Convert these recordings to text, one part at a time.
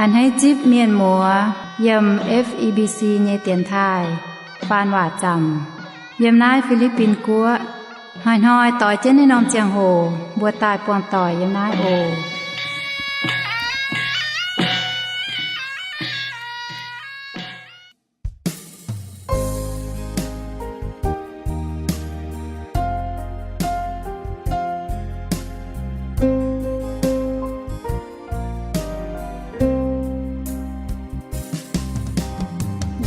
A'hneiv zipv mienh muoz yiem F E B C nyei dienx taaih faan waac zaamc yiem naaiv Fi^li^bin Guoqv. Hnoi-hnoi doix jienv naaiv norm ziangh hoc mbuo daaih buangh doic yiem naaiv oc.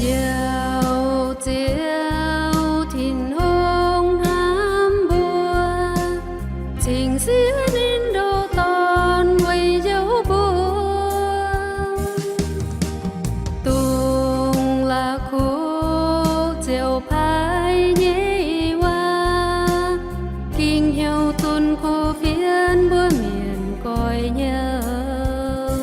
Njoux Ziouv Tin-Hungh hnamv mbuo, cingx siev ninh ndoh Dorn weic njoux mbuo. Dongh la'kuqv ziouc paaiv nyei waac, ging hnyouv zunc kuv fienx mbuo mienh goix hnyouv.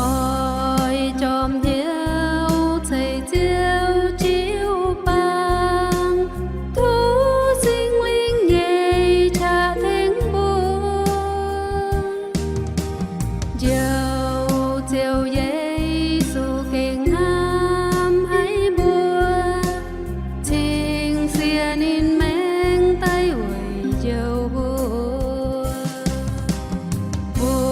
Oix jorm hnyouv ceix Ziouv jiu-baang, tov Singx Lingh nyei qaqv tengx mbuo. Njoux Ziouv Yesu gengh hnamv haic mbuo, cingx siev ninh maengx daaih weic njoux mbuo. Mbuo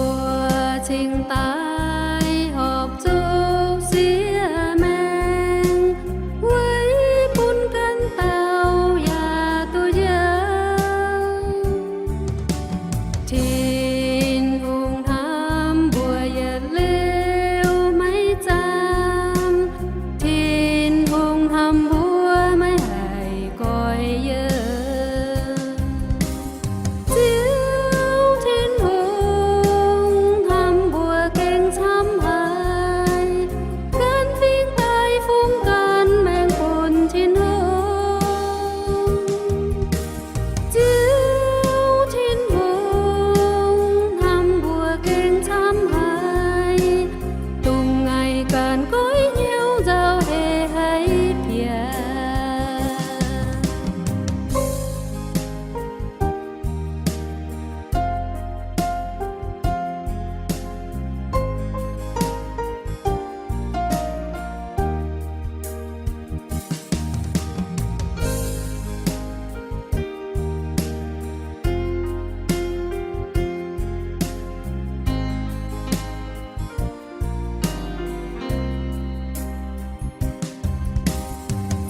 cingx daaih horpc zuqc siev maengx, weic bun ganh dauh yaac duqv njoux. Tin-Hungh hnamv mbuo yietc liuz maiv zaamv. Tin-Hungh hnamv mbuo maiv haih goix yiem. Ziouv Tin-Hungh hnamv mbuo gengh camv haic, gan fingx daaih fungx ganh maengx bun Tin-Hungh. Ziouv Tin-Hungh hnamv mbuo gengh camv haic, dongh ngaih ganh goiv hnyouv nzauh heh haic bieqc.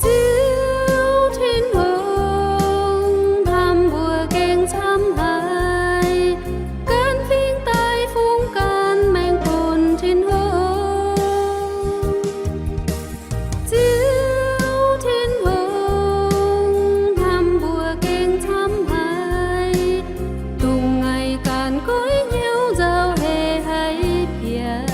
Ziouv Tin-Hungh hnamv mbuo gengh camv haic, gan fingx daaih fungx ganh maengx bun Tin-Hungh. Ziouv Tin-Hungh hnamv mbuo gengh camv haic, dongh ngaih ganh goiv hnyouv nzauh heh haic bieqc.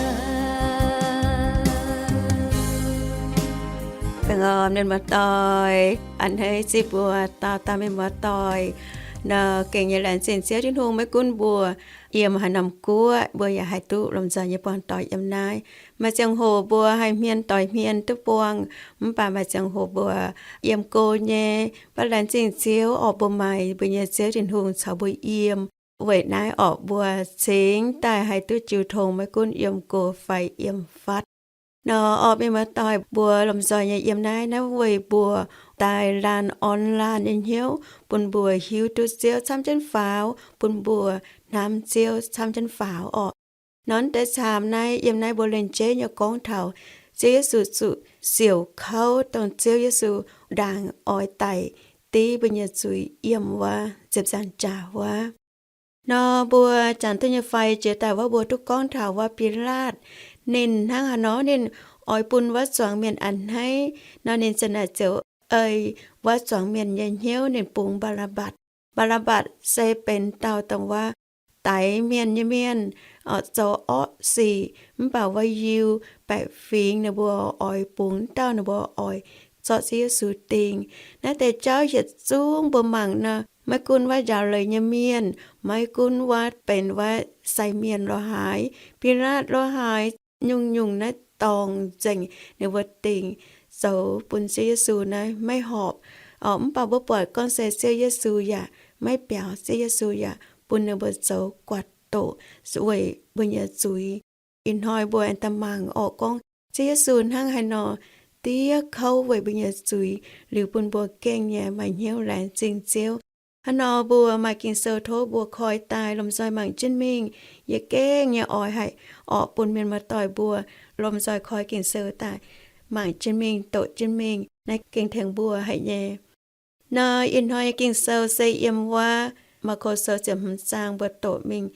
Baengh orn mienh muoz-doic, a'hneiv zipv mbuo dauh dauh mienh muoz-doic nor, gengh nyei laengz zingh Ziouv Tin-Hungh maiv gunv mbuo yiem haaix norm guoqv, mbuo yaac haih duqv lomh nzoih nyei buangh doic yiem naaiv. Maaih ziangh hoc mbuo haih hmien doix hmien duqv buangh, mv baac maaih ziangh hoc mbuo yiem go nyei. Mv baac laengz zingh Ziouv orqc, mbuo maaih mbuo nyei Ziouv Tin-Hungh caux mbuo yiem. Weic naaiv orqc, mbuo cingx daaih haih duqv jiu tong maiv gunv yiem go fai yiem fatv. Nor orqc, mienh muoz-doic, mbuo lomh nzoih nyei yiem naaiv, naaiv weic mbuo daaih laanh orn laanh nyei hnyouv, bun mbuo hiuv duqv Ziouv camv jienv faaux, bun mbuo hnamv Ziouv camv jienv faaux orqc. Nor deix camv naaiv, yiem naaiv mbuo lengc jeiv nyei gorngv taux Ziouv Yesu zuqc siouc kouv, dongh Ziouv Yesu ndaangc oix daic div mbuo nyei zuiz yiem wuov ziepc nzaangc jaax wuov. Nor mbuo jangx duqv nyei fai jiex daaih wuov, mbuo duqv gorngv taux wuov Bilaatv, ninh hnangv haaix nor ninh oix bun wuov zuangx mienh a'hneiv, nor ninh ziouc naaic ziouc ei wuov zuangx mienh nyei hnyouv, ninh bungx Mbaa^laa^mbatc. Mbaa^laa^mbatc se benx dauh dongh wuov daix mienh nyei mienh, zoux orqv sic, mv baac wuov Yiu baeqc fingx ninh mbuo oix bungx dauh ninh mbuo oix zorqv Ziouv Yesu dingc. Naaiv deix jauv yietc zungv mbuo mangc nor, maiv gunv wuov njaaux leiz nyei mienh, maiv gunv wuov benx wuov sai mienh lo haaix, Bilaatv lo haaix, nyungc-nyungc naaiv dorngc nzengc ninh mbuo dingc zoux bun Ziouv Yesu naaiv maiv horpc. Mv baac mbuo buatc gorngv se Ziouv Yesu yaac maiv biaux, Ziouv Yesu yaac bun ninh mbuo zoux guatc doqc weic mbuo nyei zuiz. Ih hnoi mbuo aengx daaih mangc orqc, gorngv Ziouv Yesu hnangv haaix nor diev kouv weic mbuo nyei zuiz, liuz bun mbuo gengh nyei maaih hnyouv laengz zingh Ziouv. Hnangv nor mbuo maaih Ging-Sou tov mbuo koi daaih lomh nzoih mangc jienv mingh. Yie gengh nyei oix haih orqc bun mienh muoz-doic mbuo lomh nzoih koi Ging-Sou daaih mangc jienv mingh, doqc jienv mingh. Naaiv gengh tengx mbuo haic nyei. Nor ih hnoi nyei Ging-Sou se yiem wuov Maako Sou ziepc hmz zaang mbuo doqc mingh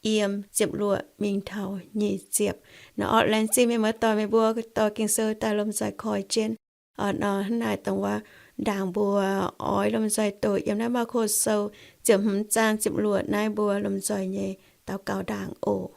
yiem ziepc luoqc mingh taux nyic ziepc. Nor orqc, laengz zingh mienh muoz-doic meih mbuo dorh Ging-Sou daaih lomh nzoih koi jienv. Orqc, nor hnangv naaic dongh wuov ndaangc mbuo oix lomh nzoih doqc yiem naaiv Maako Sou ziepc hmz zaang ziepc luoqc naaiv mbuo lomh nzoih nyei daux gaux ndaangc oc.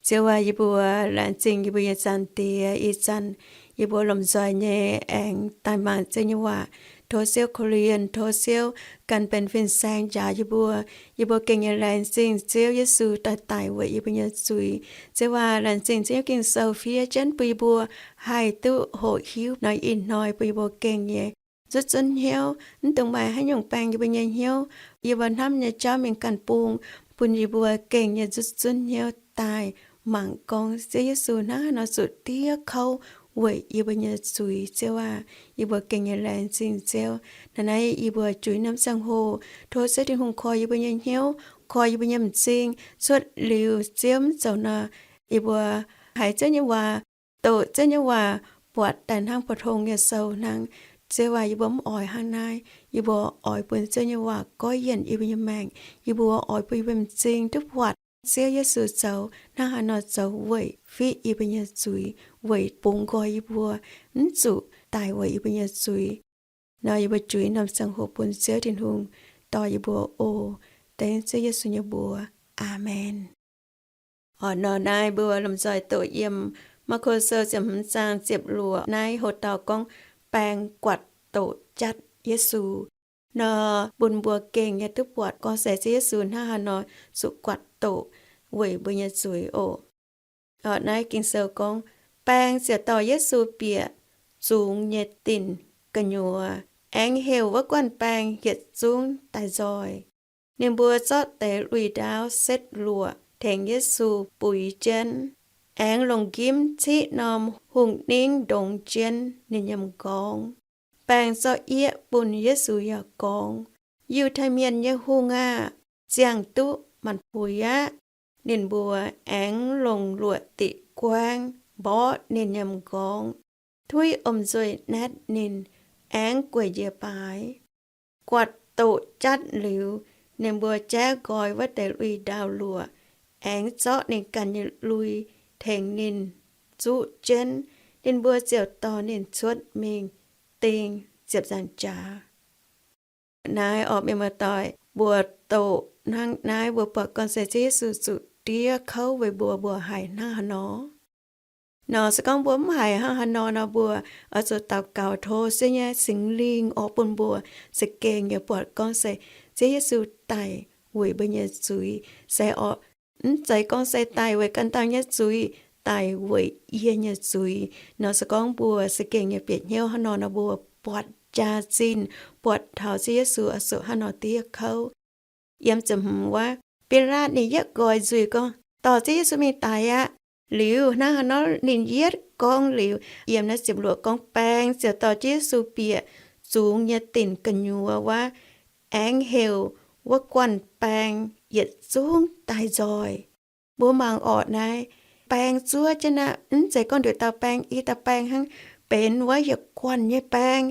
Ziouv aac, yie mbuo laengz zingh yie mbuo nyei Zaangc Diex, ih zanc yie mbuo lomh nzoih nyei aengx daaih mangc Ziouv nyei waac. Tov Ziouv korv-lienh, tov Ziouv ganh benx fin-saeng njaaux yie mbuo. Yie mbuo gengh nyei laengz zingh Ziouv Yesu daaih daic weic yie mbuo nyei zuiz. Ziouv aac, laengz zingh Ziouv nyei Ging-Sou fiev jienv bun yie mbuo haih duqv hoqc hiuv nor, ih hnoi bun yie mbuo gengh nyei nzutv zunv hnyouv, mv dungx maaih haaix nyungc baeng yie mbuo nyei hnyouv. Yie mbuo hnamv nyei jauv mingh ganh bung, bun yie mbuo gengh nyei nzutv zunv hnyouv daaih mangc gorngv Ziouv Yesu hnangv haaix nor zuqc diev kouv weic yie mbuo nyei zuiz. Ziouv aac, yie mbuo gengh nyei laengz zingh Ziouv. Naaiv naaiv yie mbuo juix norm ziangh hoc, tov Ziouv Tin-Hungh koi yie mbuo nyei hnyouv, koi yie mbuo nyei m'zing, cuotv liuz Ziouv mv zoux nor, yie mbuo haiz Ziouv nyei waac, doqc Ziouv nyei waac buatc daaih hnangv pou-tong nyei sou hnangv. Ziouv aac, yie mbuo mv oix hnangv naaiv. Yie mbuo oix bun Ziouv nyei waac goiv yienc yie mbuo nyei maengc. Yie mbuo oix bun yie mbuo m'zing duqv buatc Ziouv Yesu zoux hnangv haaix nor zoux weic fiqv yie mbuo nyei zuiz, weic bungx nqoi yie mbuo mv zuqc daic weic yie mbuo nyei zuiz. Nor yie mbuo juix norm ziangh hoc bun Ziouv Tin-Hungh dorh yie mbuo oc. Dengv Ziouv Yesu nyei mbuox. Aamen. Orqc, nor naaiv mbuo lomh nzoih doqc yiem Maako Sou ziepc hmz zaang ziepc luoqc naaiv hoc dauh gorngv baeng guatc doqc jatv Yesu. Nor bun mbuo gengh nyei duqv buatc gorngv se Ziouv Yesu hnangv haaix nor zuqc guatc doqc weic mbuo nyei zuiz oc. Orqc, naaiv Ging-Sou gorngv, baeng ziouc dorh Yesu bieqc zungx nyei dinc gu'nyuoz, aengx heuc wuov guanh baeng yietc zungv daaih nzoih. Ninh mbuo zorqv deix lui-ndaauv setv luoqc tengx Yesu buix jienv, aengx longc njimv ciqv norm hungh ningv ndongx jienv ninh nyei m'nqorngv. Baeng zorqv yieqv bun Yesu yaac gorngv, Yiutai Mienh nyei Hungh aah! Ziangh duqv maanc puix aqv. Ninh mbuo aengx longc luoqc diqc guaengv mborqv ninh nyei m'nqorngv, tuiv om nzuih naetv ninh, aengx gueic njiec baaix. Guatc doqc jatv liuz, ninh mbuo jaiv nqoi wuov deix lui-ndaauv luoqc, aengx zorqv ninh ganh nyei lui tengx ninh zuqv jienv. Ninh mbuo ziouc dorh ninh cuotv mingh ding ziepc nzaangc jaax. Naaiv orqc, mienh muoz-doic, mbuo doqc hnangv naaiv mbuo buatc gorngv se Ziouv Yesu zuqc diev kouv weic mbuo, mbuo haiz hnangv haaix nor? Nor se gorngv mbuo mv haiz hnangv haaix nor nor, mbuo oix zuqc daux gaux tov Ziouv nyei Singx Lingh orqc, bun mbuo za'gengh nyei buatc gorngv se Ziouv Yesu daic weic mbuo nyei zuiz. Se orqc, mv zeiz gorngv se daic weic ganh dauh nyei zuiz, daic weic yie nyei zuiz. Nor se gorngv mbuo za'gengh nyei bieqc hnyouv hnangv nor nor, mbuo buatc jaax-zinh, buatc taux Ziouv Yesu oix zuqc hnangv nor diev kouv. Yiem ziepc hmz wuov, Bilaatv ninh yietv nqoi nzuih gorngv, Dorh Ziouv Yesu mingh daix aqv. Liuz hnangv haaix nor ninh yietv gorngv liuz, yiem naaiv ziepc luoqc gorngv, baeng ziouc dorh Ziouv Yesu bieqc zungx nyei dinc gu'nyuoz wuov, aengx heuc wuov guanh baeng yietc zungv daaih nzoih. Mbuo mangc orqc, naaiv baeng zuov jienv aqv. Mv zeiz gorngv nduqc dauh baeng, i dauh baeng hnangv, benx wuov yietc guanh nyei baeng.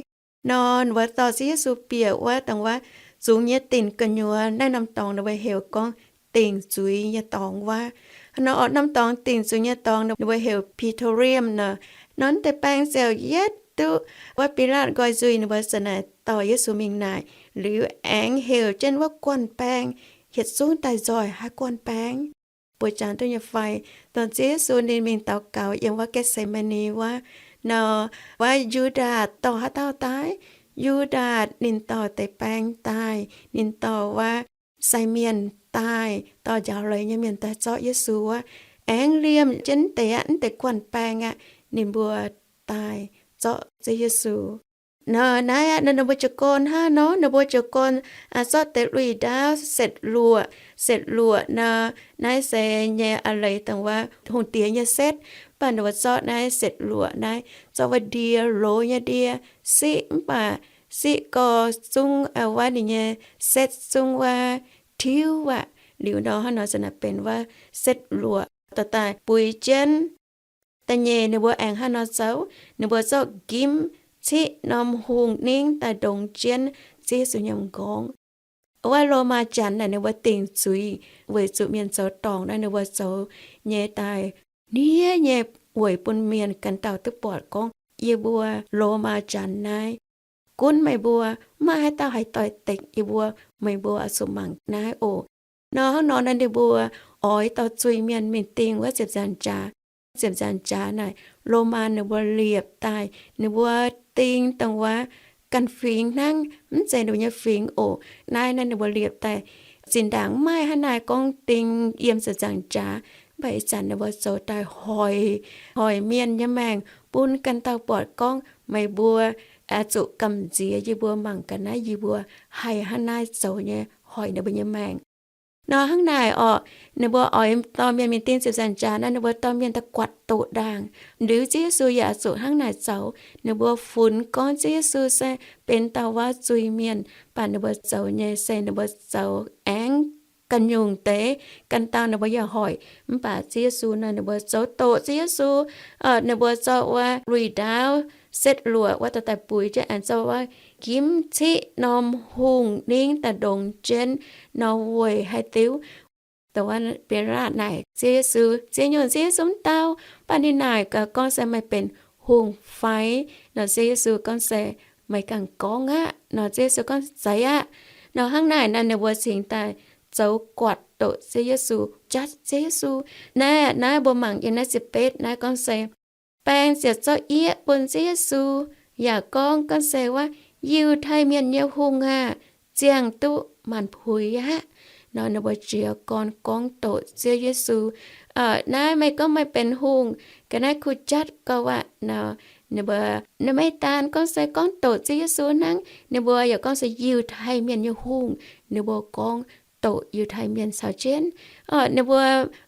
Nor ninh mbuo dorh Ziouv Yesu bieqc wuov dongh wuov zungx nyei dinc gu'nyuoz, naaiv norm dorngx ninh mbuo heuc gorngv dingc zuiz nyei dorngx wuov. Nor orqc, norm dorngx dingc zuiz nyei dorngx ninh mbuo heuc Praetorium nor. Nor naaiv deix baeng ziouc yietv duqv wuov Bilaatv nqoi nzuih ninh mbuo zanc naaic dorh Yesu mingh naaic, liuz aengx heuc jienv wuov guanh baeng yietc zungv daaih nzoih haaix guanh baeng. Mbuo jangx duqv nyei fai? Dongh Ziouv Yesu ninh mingh daux gaux yiem wuov Getc^se^maa^ni wuov nor, wuov Yu^ndaa dorh haaix dauh daaih? Yu^ndaa ninh dorh deix baeng daaih. Ninh dorh wuov sai mienh daaih, dorh njaaux leiz nyei mienh daaih zorqv Yesu wuov. Aengx liemh jienv deix aqv, mv deix guanh baeng aqv, ninh mbuo daaih zorqv Ziouv Yesu. Nor naaiv aqv, nor ninh mbuo jiez gorn hnangv nor, ninh mbuo jiez gorn zorqv deix lui-ndaauv setv luoqc. Setv luoqc nor, naaiv se nyei a'leiz dongh wuov hungh diex nyei setv. Mv baac ninh mbuo zorqv naaiv setv luoqc naaiv zorqv wuov ndie, loz nyei ndie siqv, mv baac siqv gau zungv wuov ninh nyei setv zungv wuov tiuv aqv. Liuz nor hnangv nor se naaic benx wuov setv luoqc dorh daaih buix jienv. Da'nyeic ninh mbuo aengx hnangv nor zoux, ninh mbuo zorqv gimv ciqv norm hungh ningv daaih ndongx jienv Ziouv Yesu nyei m'nqorngv. Wuov Lomaa Janx naaic ninh mbuo dingc zuiz weic zuqc mienh zoux dorngc nor, ninh mbuo zoux nyei daaih hniev nyei weic bun mienh ganh dauh duqv buatc gorngv, yie mbuo Lomaa Janx naaiv gunv meih mbuo, mv maaih haaix dauh haih doix-dekc yie mbuo. Meih mbuo oix zuqc mangc naaiv oc. Nor hnangv nor naaiv ninh mbuo oix dorh zuiz-mienh mingh dingh wuov ziepc nzaangc jaax. Ziepc nzaangc jaax naaic Lomaa ninh mbuo liepc daaih, ninh mbuo dingh dongh wuov ganh fingx hnangv, mv zeiz ninh mbuo nyei fingx oc. Naaiv naaiv ninh mbuo liepc daaih zinh ndaangc mv maaih hnangv naaiv gorngv dingh yiem ziepc nzaangc jaax. Mv baac ih zanc ninh mbuo zoux daaih hoic, hoic mienh nyei maengc bun ganh dauh buatc gorngv meih mbuo oix zuqc gamh nziex yie mbuo mangc gaax naaiv yie mbuo haih hnangv naaiv zoux nyei hoic ninh mbuo nyei maengc. Nor hnangv naaic orqc, ninh mbuo oix dorh mienh mingh dingh ziepc nzaangc jaax naaiv, ninh mbuo dorh mienh daaih guatc doqc ndaangc. Liuz Ziouv Yesu yaac zuqc hnangv naaic zoux. Ninh mbuo funx gorngv Ziouv Yesu se benx dauh waac zuiz-mienh, mv baac ninh mbuo zoux nyei se ninh mbuo zoux aengx ganh nyungc deix, ganh dauh ninh mbuo yaac hoic. Mv baac Ziouv Yesu naaiv ninh mbuo zoux doqc Ziouv Yesu, ninh mbuo zorqv wuov lui-ndaauv setv luoqc wuov dorh daaih buix jienv, aengx zorqv wuov gimv ciqv norm hungh ningv daaih ndongx jienv nor weic haaix diuc? Dongh wuov Bide Laatv naaic Ziouv Yesu, ziex nyungc Ziouv Yesu mv dau, mv baac ninh naaic gaax gorngv se meih benx hungh fai? Nor Ziouv Yesu gorngv se meih ganh gorngv aqv. Nor Ziouv Yesu gorngv zeiz aqv. Nor hnangv naaic naaiv ninh mbuo cingx daaih zoux guatc doqc Ziouv Yesu, judge Ziouv Yesu. Naaiv, naaiv mbuo mangc yiem naaiv ziepc betv naaiv gorngv se baeng ziepc zorqv yieqv bun Ziouv Yesu, yaac gorngv, gorngv se wuov, Yiutai Mienh nyei hungh aah! Ziangh duqv maanc puix aqv. Nor ninh mbuo jiez gorn gorngv doqc Ziouv Yesu, naaiv meih gorngv meih benx hungh, ga'naaiv kuh jatv gauh aqv. Nor ninh mbuo, ninh maiv daan gorngv se gorngv doqc Ziouv Yesu hnangv, ninh mbuo yaac gorngv se Yiutai Mienh nyei hungh. Ninh mbuo gorngv doqc Yiutai Mienh caux jienv. Ninh mbuo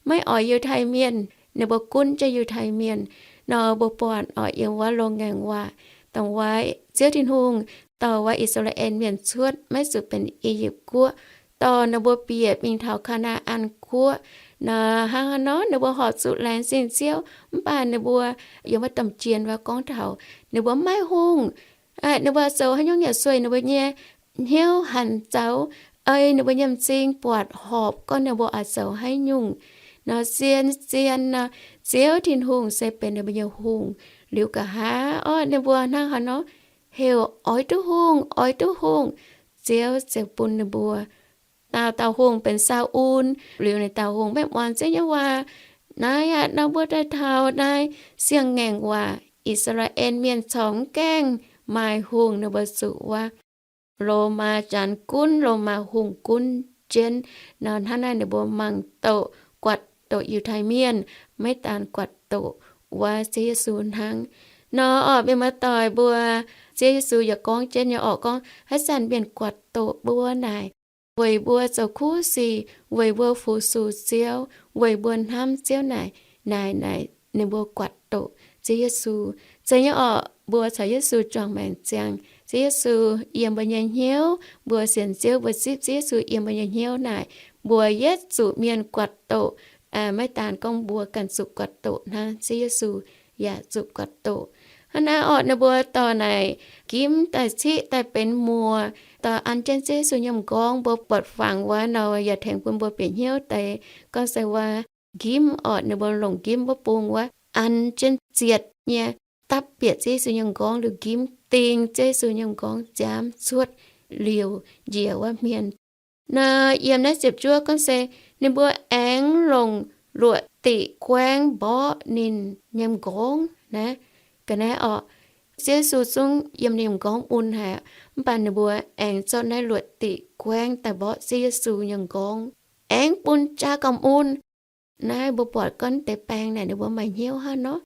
maiv oix Yiutai Mienh, ninh mbuo gunv jienv Yiutai Mienh. Nor mbuo buatc oc, yiem wuov loz-ngaengc waac, dongh wuov Ziouv Tin-Hungh dorh wuov I^saa^laa^en Mienh cuotv maiv zuqc benx I^yipv Guoqv, dorh ninh mbuo bieqc mingh taux Kaa^naa^an Guoqv. Nor hnangv haaix nor ninh mbuo horpc zuqc laengz zingh Ziouv, mv baac ninh mbuo yiem wuov domh jien wuov gorngv taux ninh mbuo maiv maaih hungh. Ninh mbuo zoux haaix nyungc yaac sueih ninh mbuo nyei hnyouv hanc zaux, ei ninh mbuo nyei m'zing buatc horpc gorngv ninh mbuo oix zoux haaix nyungc. Nor zien-zien nor, Ziouv Tin-Hungh se benx ninh mbuo nyei hungh. Liuz nqa'haav orqc, ninh mbuo hnangv haaix nor heuc, Oix duqv hungh, oix duqv hungh! Ziouv ziouc bun ninh mbuo dauh dauh hungh benx Saa^un. Liuz ninh dauh hungh maiv muangx Ziouv nyei waac. Naaiv aqv, nor mbuo daaih taux naaiv siang-ngaengc waac, I^saa^laa^en Mienh corc mv gaengh maaih hungh, ninh mbuo zuqc wuov Lomaa Janx gunv, Lomaa hungh gunv jienv. Nor hnangv naaiv ninh mbuo mangc doqc, guatc doqc Yiutai Mienh, maiv daan guatc doqc wuov Ziouv Yesu hnangv. Nor orqc, mienh muoz-doic mbuo, Ziouv Yesu yaac gorngv jienv nyei orqc, gorngv haaix zanc mienh guatc doqc mbuo naaic, weic mbuo zoux kuv sic, weic mbuo fu-sux Ziouv, weic mbuo hnamv Ziouv naaic, naaic, naaic ninh mbuo guatc doqc Ziouv Yesu. Zeiz nyei orqc, mbuo caux Yesu juangc maengc ziangh, Ziouv Yesu yiem mbuo nyei hnyouv, mbuo sienx Ziouv, mbuo zipv Ziouv Yesu yiem mbuo nyei hnyouv naaic, mbuo yietv zuqc mienh guatc doqc. Maiv daan gorngv mbuo ganh zuqc guatc doqc hnangv, Ziouv Yesu yaac zuqc guatc doqc. Hnangv naaiv orqc, ninh mbuo dorh naaic gimv daaih ciqv daaih benx muoc, dorh an jienv Ziouv Yesu nyei m'nqorngv. Mbuo buatc fangx wuov nor yaac tengx bun mbuo bieqc hnyouv deix gorngv se wuov gimv orqc, ninh mbuo longc gimv wuov bung wuov an jienv zietc nyei, dapv bieqc Ziouv Yesu nyei m'nqorngv liuz gimv ding Ziouv Yesu nyei m'nqorngv nziaamv cuotv liouc njiec wuov hmien. Nor yiem naaiv ziepc juov gorngv se ninh mbuo aengx longc luoqc diqc guaengv mborqv ninh nyei m'nqorngv naaiv. Ga'naaiv orqc, Ziouv Yesu zungv yiem ninh m'nqorngv mun haic, mv baac ninh mbuo aengx zorqv naaiv luoqc diqc guaengv daaih mborqv Ziouv Yesu nyei m'nqorngv, aengx bun jaa gauh mun. Naaiv mbuo buatc gorngv deix baeng naaic ninh mbuo maaih hnyouv hnangv nor.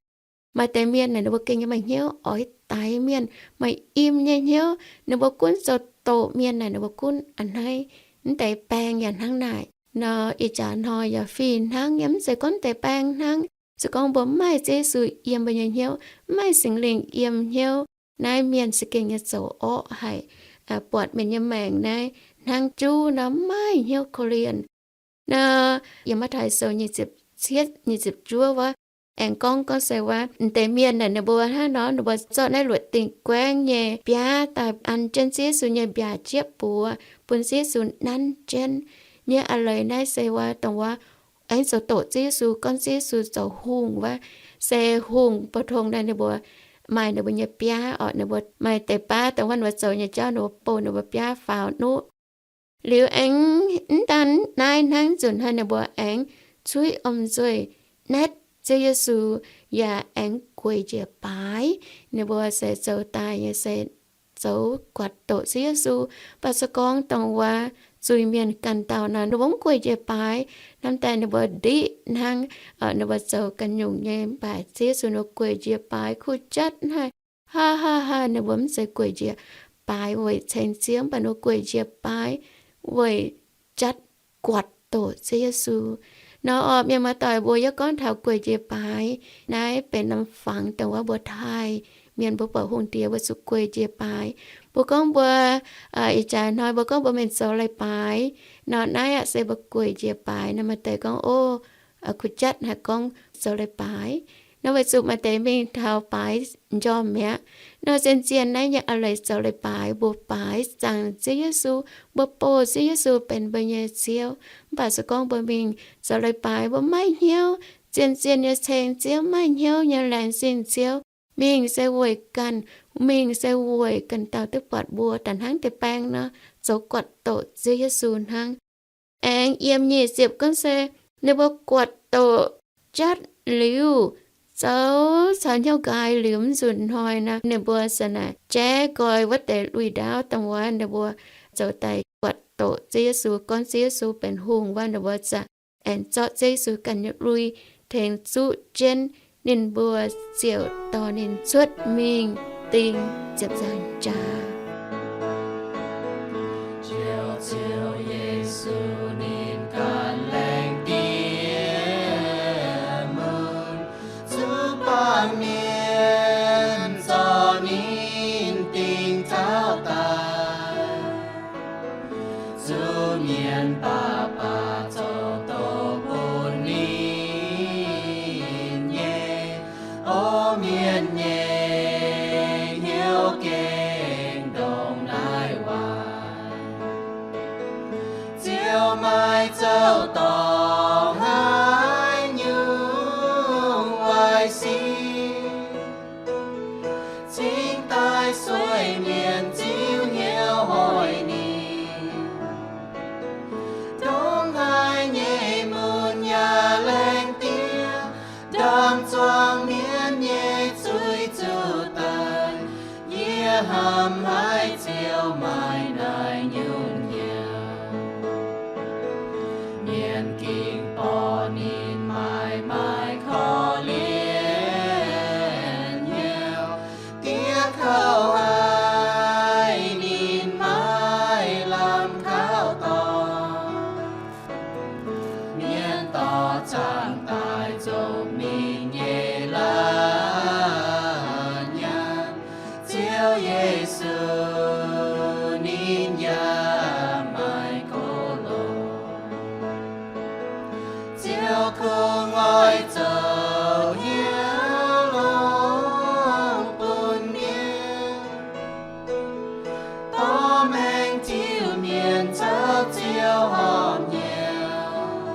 Maaih deix mienh naaic ninh mbuo gengh nyei maaih hnyouv oix daix mienh, maaih im nyei hnyouv, ninh mbuo gunv zoux doqc mienh naaic ninh mbuo gunv a'hneiv. Mv deix baeng yaac hnangv naaic nor. Ih jaax hnoi yaac fih hnangv nyei, mv zeiz gorngv deix baeng hnangv. Se gorngv mbuo mv maaih Ziouv Yesu yiem mbuo nyei hnyouv, mv maaih Singx Lingh yiem hnyouv, naaiv mienh se gengh nyei zoux orqv haic, buatc mienh nyei maengc naaiv hnangv juv nor, mv maaih hnyouv korv-lienh. Nor yiem Matv^taai Sou nyic ziepc cietv, nyic ziepc juov wuov, aengx gorngv, gorngv se wuov, m'deix mienh naaic ninh mbuo hnangv nor, ninh mbuo zorqv naaiv luoqc dingh guaengv nyei biaav daaih an jienv Ziouv Yesu nyei mbiaauc jiepv buoz, bun Ziouv Yesu nanv jienv. Nyei a'leiz naaiv se wuov dongh wuov aengx zoux doqc Ziouv Yesu, gorngv Ziouv Yesu zoux hungh wuov, se hungh pou-tong naaiv ninh mbuo maaih ninh mbuo nyei biaav orqc, ninh mbuo maaih deix baav dongh wuov ninh mbuo zoux nyei jauv ninh mbuo bouh ninh mbuo biaav faaux nuqv. Liuz aengx mv daan naaiv hnangv, nzunc hnoi ninh mbuo aengx cuiv om nzuih naetv Ziouv Yesu yaac aengx gueic njiec baaix. Ninh mbuo se zoux daaih nyei se zoux guatc doqc Ziouv Yesu. Mv baac se gorngv dongh wuov zuiz-mienh ganh dauh nor, ninh mbuo mv gueic njiec baaix, hnamv daaih ninh mbuo ndiqv hnangv, ninh mbuo zoux ganh nyungc nyei, mv baac Ziouv Yesu ninh mbuo gueic njiec baaix kuh jatv haic. Haa haa haa, ninh mbuo mv zeiz gueic njiec baaix weic ceng Ziouv, mv baac ninh mbuo gueic njiec baaix weic jatv guatc doqc Ziouv Yesu. Nor orqc, mienh muoz-doic, mbuo yie gorngv taux gueic njiec baaix, naaiv benx norm fangx dongh wuov mbuo taaih mienh mbuo buatc hungh diex mbuo zuqc gueic njiec baaix. Mbuo gorngv mbuo, ih jaax hnoi mbuo gorngv mbuo mingh zoux leiz-baaix nor, naaiv aqv se mbuo gueic njiec baaix nor. Maaih deix gorngv, ov, kuh jatv haih gorngv zoux leiz-baaix nor, weic zuqc maaih deix mingh taux baaix njormh mi'aqv. Nor zien-zien naaiv nyei a'leiz zoux leiz-baaix, mbuo baaix zaangc Ziouv Yesu, mbuo bouh Ziouv Yesu benx mbuo nyei Ziouv. Mv baac se gorngv mbuo mingh zoux leiz-baaix mbuo maiv hnyouv, zien-zien nyei ceng Ziouv, maiv hnyouv nyei laengz zingh Ziouv, mingh se weic ganh, mingh se weic ganh dauh duqv buatc mbuo daaih hnangv deix baeng nor, zoux guatc doqc Ziouv Yesu hnangv. Aengx yiem nyic ziepc gorngv se ninh mbuo guatc doqc jatv liuz, zoux caux hnyouv nqaai liuz, mv nzunc hnoi nor ninh mbuo se naaic jaiv nqoi wuov deix lui-ndaauv dongh wuov ninh mbuo zoux daaih guatc doqc Ziouv Yesu, gorngv Ziouv Yesu benx hungh wuov, ninh mbuo zaqc aengx zorqv Ziouv Yesu ganh nyei lui tengx zuqv jienv. Ninh mbuo ziouc dorh ninh cuotv mingh ding ziepc nzaangc jaax. Ziouv, Ziouv Yesu, ninh ganh laengz diex mun, zuqc baamh mienh zorqv ninh dingc taux daaih. Zuqc mienh baac baac zoux doqc bun ninh nyei. O mienh nyei hnyouv gengh ndongc naaiv waaic. Ziouv maiv zoux dorngc haaix nyungc waaic sic. Cingx daaih sueih mienh ziux hnyouv hoic ninh. Ndongc haaix nyei mun yaac laengz diex, ndorm zuangx mienh nyei zuiz zuqc daic. Yie hnamv haiz Ziouv maaih naaiv nyungc hnyouv. Mienh ging borqc ninh maaih maaih korv-lienh hnyouv. Diev kouv haic ninh maiv lamh kaux dorngx. Mienh dorh zaangc daaih zoux mingh nyei la'nyanc. Ziouv Yesu ninh yaac maaih kov longx. Ziouv kungx oix zoux hnyouv longx bun mienh. Dorh maengx tiuv mienh zoux Ziouv horpc hnyouv.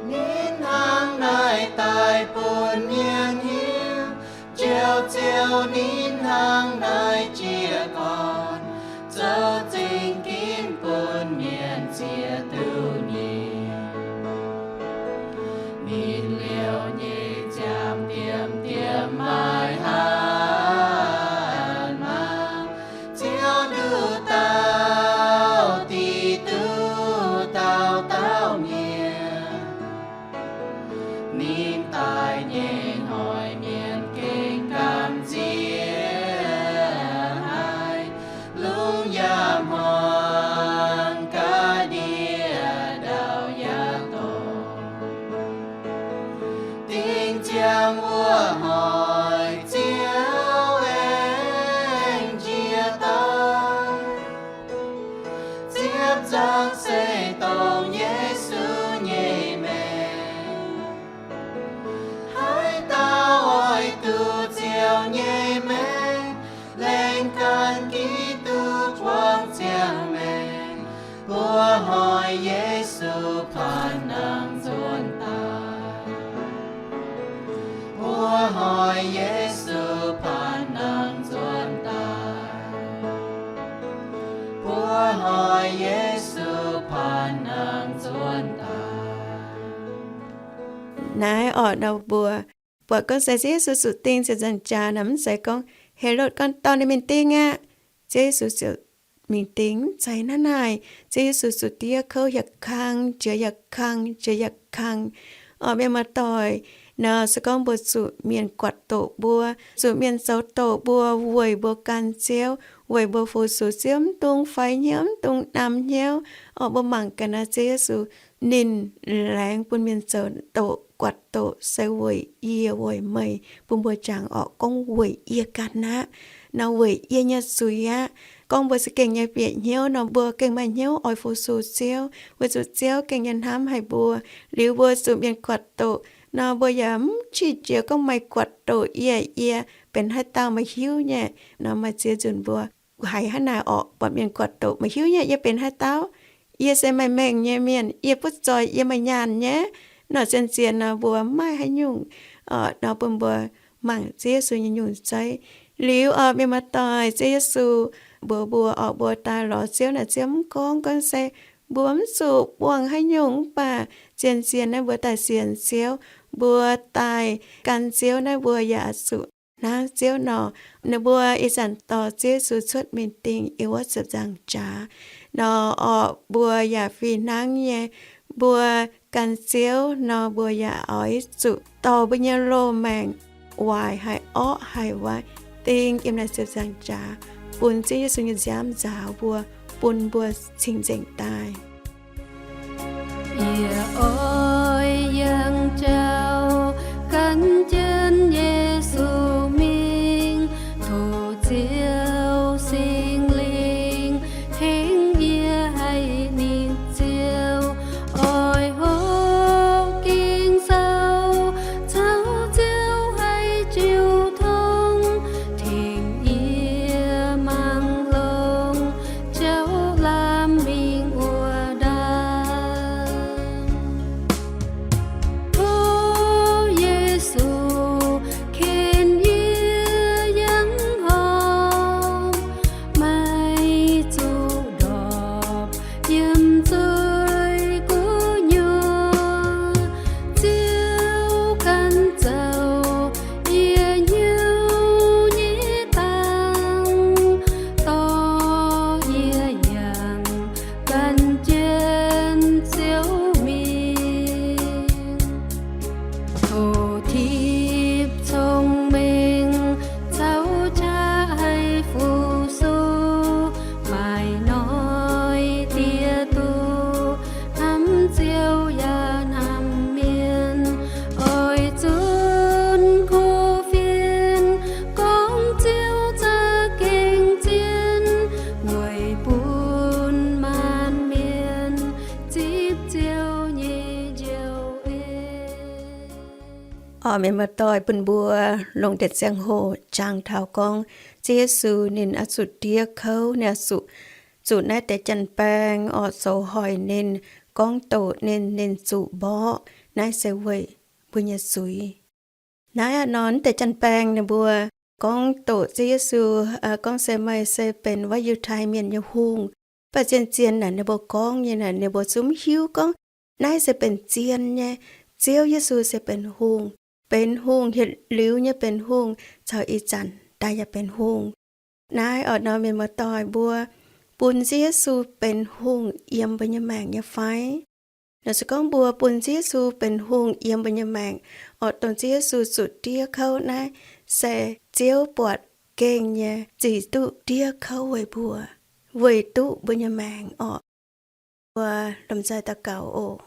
Ninh hnangv naaiv daaih bun mienh hiuv, njoux Ziouv ninh hnangv naaiv jiez gorn, zoux zingh ginv bun mienh ziex duqv nyei. Ninh liouh nyei ziangh diemv diemv maaih hatc maaz, Ziouv nduqc dauh dih duqv dauh dauh mienh. Ninh daaih nyei hnoi nyei maengc, laengz ganh Giduc buangh ziangh maengc. Mbuo hoic Yesu paanx nangh nzuonx daaih. Mbuo hoic Yesu paanx nangh nzuonx daaih. Mbuo hoic Yesu paanx nangh nzuonx daaih. Naaiv orqc nor mbuo buatc gorngv se Ziouv Yesu zuqc ding ziepc nzaangc jaax nor, mv zeiz gorngv Helotv gorngv dorh ninh mingh ding aqv, Ziouv Yesu ziouc mingh ding. Mv zeiz hnangv naaic. Ziouv Yesu zuqc diev kouv yaac kang, jiex yaac kang, jiex yaac kang. Orqc, mienh muoz-doic, nor se gorngv mbuo zuqc mienh guatc doqc mbuo, zuqc mienh zoux doqc mbuo, weic mbuo gan Ziouv, weic mbuo fu-sux Ziouv, mv dungx faix hnyouv, mv dungx namx hnyouv. Orqc, mbuo mangc gaax naaiv, Ziouv Yesu ninh laengz bun mienh zoux doqc, guatc doqc se weic yie weic meih, bun mbuo jangx orqc gorngv weic yie ganh aqv, nor weic yie nyei zuiz aqv. Gorngv mbuo za'gengh nyei bieqc hnyouv nor, mbuo gengh maaih hnyouv oix fu-sux Ziouv, weic zuqc Ziouv gengh nyei hnamv haic mbuo. Liuz mbuo zuqc mienh guatc doqc nor, mbuo yaac mv qiex jiez gorngv meih guatc doqc yie, yie benx haaix dauh meih hiuv nyei. Nor maaih ziex nzunc mbuo haiz hnangv naaic orqc, buatc mienh guatc doqc, meih hiuv nyei yie benx haaix dauh? Yie se maaih mengh nyei mienh, yie butv zoih, yie maaih nyaanh nyei. Nor zien-zien nor mbuo mv maaih haaix nyungc orqc nor bun mbuo mangc Ziouv Yesu nyei nyungc zeiv. Liuz orqc, mienh muoz-doic, Ziouv Yesu mbuox mbuo orqc, mbuo daaih lorz Ziouv naaic, Ziouv mv gorngv, gorngv se mbuo mv zuqc buangh haaix nyungc, mv baac zien-zien naaiv mbuo daaih sienx Ziouv, mbuo daaih gan Ziouv naaiv, mbuo yaac zuqc hnangv Ziouv nor. Ninh mbuo ih zanc dorh Ziouv Yesu cuotv mingh dingh yiem wuov ziepc nzaangc jaax nor orqc, mbuo yaac fih hnangv nyei. Mbuo gan Ziouv nor, mbuo yaac oix zuqc dorh mbuo nyei loz-maengc, waaic haic, orqv haic, waaic dingh yiem naaiv ziepc nzaangc jaax, bun Ziouv Yesu nyei nziaamv nzaaux mbuo, bun mbuo cing-nzengc daaih. Yie oix yangh jauv gan jienv Yesu mingh, tov Ziouv Singx Lingh tengx yie haih nitv Ziouv. Oix hopv Ging-Sou caux Ziouv haih jiu tong, tengx yie mangc longx jauv lamh mingh wuov ndaangc. Tov Yesu ken yie yangh horngh, maiv zuqc ndorpc yiem zuiz gu'nyuoz. Ziouv ganh zoux yie hnyouv nyei dangh, dorh yie yangh gan jienv Ziouv mingh. Tov tipv cong-mengh caux qaqv haih fu-sux, maaih noic diex duqv hnamv Ziouv yaac hnamv mienh. Oix zunc kuv fienx gorngv Ziouv za'gengh zien, weic bun maanc mienh zipv Ziouv nyei njoux en. Orqc, mienh muoz-doic, bun mbuo longc deix ziangh hoc jangx taux gorngv Ziouv Yesu ninh oix zuqc diev kouv, ninh oix zuqc, zuqc naaiv deix janx-baeng orqc zoux hoic ninh, gorngv doqc ninh, ninh zuqc mborqv. Naaiv se weic mbuo nyei zuiz. Naaiv aqv nor, naaiv deix janx-baeng ninh mbuo gorngv doqc Ziouv Yesu, gorngv se meih se benx wuov Yiutai Mienh nyei hungh. Mv baac zien-zien naaic ninh mbuo gorngv nyei naaic, ninh mbuo zungv mv hiuv gorngv naaiv se benx zien nyei. Ziouv Yesu se benx hungh, benx hungh, yietc liuz nyei benx hungh, caux ih zanc daaih yaac benx hungh. Naaiv orqc nor, mienh muoz-doic, mbuo bun Ziouv Yesu benx hungh yiem mbuo nyei maengc nyei fai? Nor se gorngv mbuo bun Ziouv Yesu benx hungh yiem mbuo nyei maengc, orqc dongh Ziouv Yesu zuqc diev kouv naaiv, se Ziouv buatc gengh nyei zic duqv diev kouv weic mbuo, weic duqv mbuo nyei maengc orqc. Mbuo lomh nzoih daux gaux oc.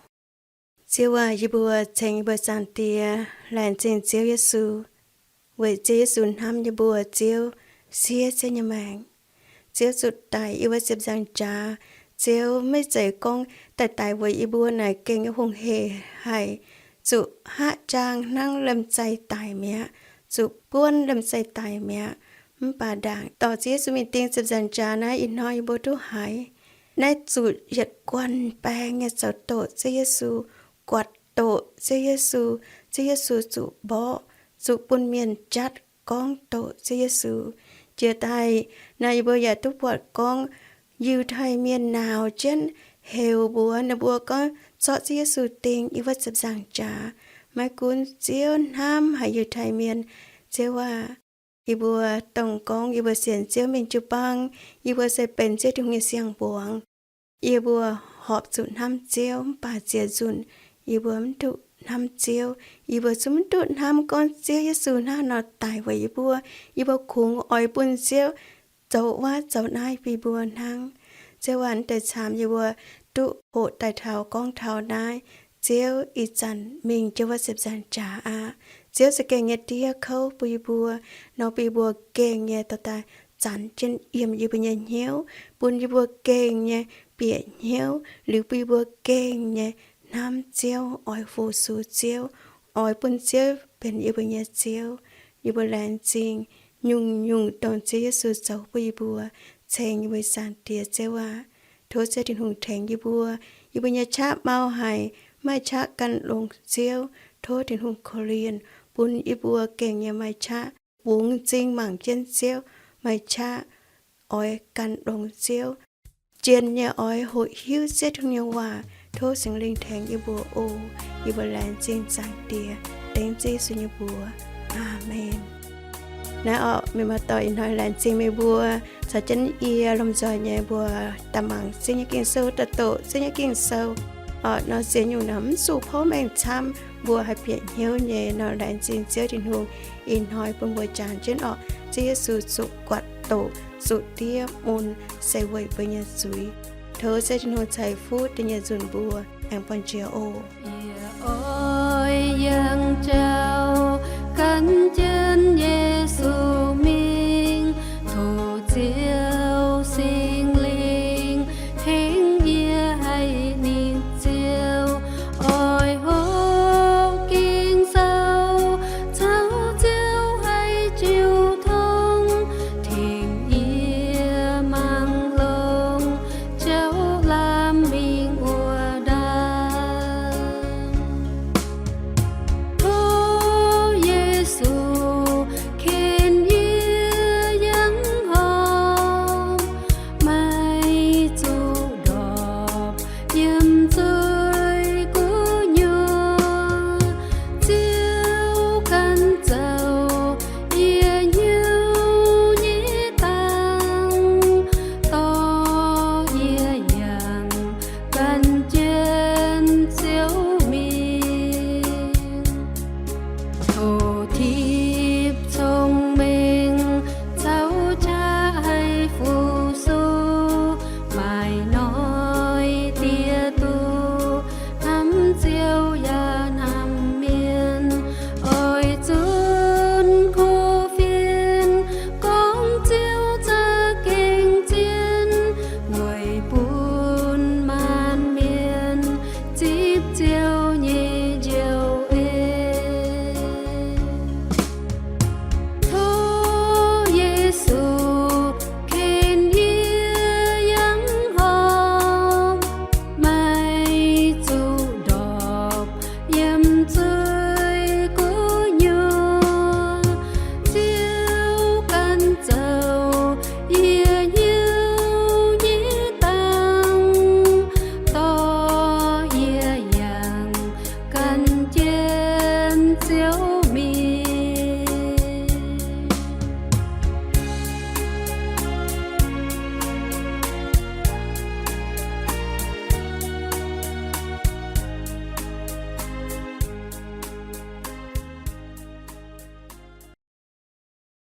Ziouv aac, yie mbuo ceng yie mbuo Zaangc Diex, laengz zingh Ziouv Yesu, weic Ziouv Yesu hnamv yie mbuo, Ziouv siev Ziouv nyei maengc. Ziouv zuqc daic yiem wuov ziepc nzaangc jaax. Ziouv maiv zeiz gorngv daic daic weic yie mbuo naaic gengh nyei hungh hec haic, zuqc haav jaang hnangv liemh zeih daic mi'aqv. zuqc buonv liemh zeih daic mi'aqv. Mv baac ndaangc dorh Ziouv Yesu mingh ding ziepc nzaangc jaax naaiv, ih hnoi yie mbuo duqv haiz naaiv zuqc yietc guanh baeng nyei zoux doqc Ziouv Yesu, guatc doqc Ziouv Yesu, Ziouv Yesu zuqc mborqv, zuqc bun mienh jatv gorngv doqc Ziouv Yesu. Jiex daaih naaiv yie mbuo yaac duqv buatc gorngv Yiutai Mienh nauz jienv heuc mbuox ninh mbuo gorngv zorqv Ziouv Yesu ding yiem wuov ziepc nzaangc jaax. Maiv gunv Ziouv hnamv haic Yiutai Mienh, Ziouv aah! Yie mbuo dongh gorngv yie mbuo sienx Ziouv mingh jiu-baang, yie mbuo se benx Ziouv Tin-Hungh nyei siang-mbuangz. Yie mbuo horpc zuqc hnamv Ziouv, mv baac ziex nzunc yie mbuo mv duqv hnamv Ziouv. Yie mbuo zungv mv duqv hnamv gorngv Ziouv Yesu hnangv haaix nor daic weic yie mbuo. Yie mbuo kungx oix bun Ziouv zoux wuov zoux naaiv bun yie mbuo hnangv. Ziouv aah! Mv deix camv yie mbuo duqv hoqc daaih taux gorngv taux naaiv, Ziouv ih zanc mingh jienv wuov ziepc nzaangc jaax aqv. Ziouv za'gengh nyei diev kouv bun yie mbuo, nor bun yie mbuo gengh nyei dorh daaih zanc jienv yiem yie mbuo nyei hnyouv, bun yie mbuo gengh nyei bieqc hnyouv, liuz bun yie mbuo gengh nyei hnamv Ziouv, oix fu-sux Ziouv, oix bun Ziouv benx yie mbuo nyei Ziouv. Yie mbuo laengz zingh nyungc-nyungc dongh Ziouv Yesu zoux bun yie mbuo, ceng yie mbuo Zaangc Diex Ziouv aac. Tov Ziouv Tin-Hungh tengx yie mbuo. Yie mbuo nyei qaqv mau haic, maaih qaqv gan longx Ziouv. Tov Tin-Hungh korv-lienh bun yie mbuo gengh nyei maaih qaqv bungx m'zing mangc jienv Ziouv, maaih qaqv oix gan longx Ziouv, jien nyei oix hoqc hiuv Ziouv Tin-Hungh nyei waac. Tov Singx Lingh tengx yie mbuo oc. Yie mbuo laengz zingh Zaangc Diex, dengv Ziouv Yesu nyei mbuox. Aamen. Naaiv orqc, mienh muoz-doic, ih hnoi laengz zingh meih mbuo caux jienv yie lomh nzoih nyei mbuo daaih mangc Ziouv nyei Ging-Sou, daaih doqc Ziouv nyei Ging-Sou. Orqc, nor ziex nyungc naaic mv zuqc porv mengh camv, mbuo haih bieqc hnyouv nyei nor. Laengz zingh Ziouv Tin-Hungh, ih hnoi bun mbuo jangx jienv orqc, Ziouv Yesu zuqc guatc doqc, zuqc diev mun, se weic mbuo nyei zuiz. Tov Ziouv Tin-Hungh ceix fuqv da'nyeic nzunc mbuo aengx buangh jiex oc. Yie oix yangh jauv gan jienv nyei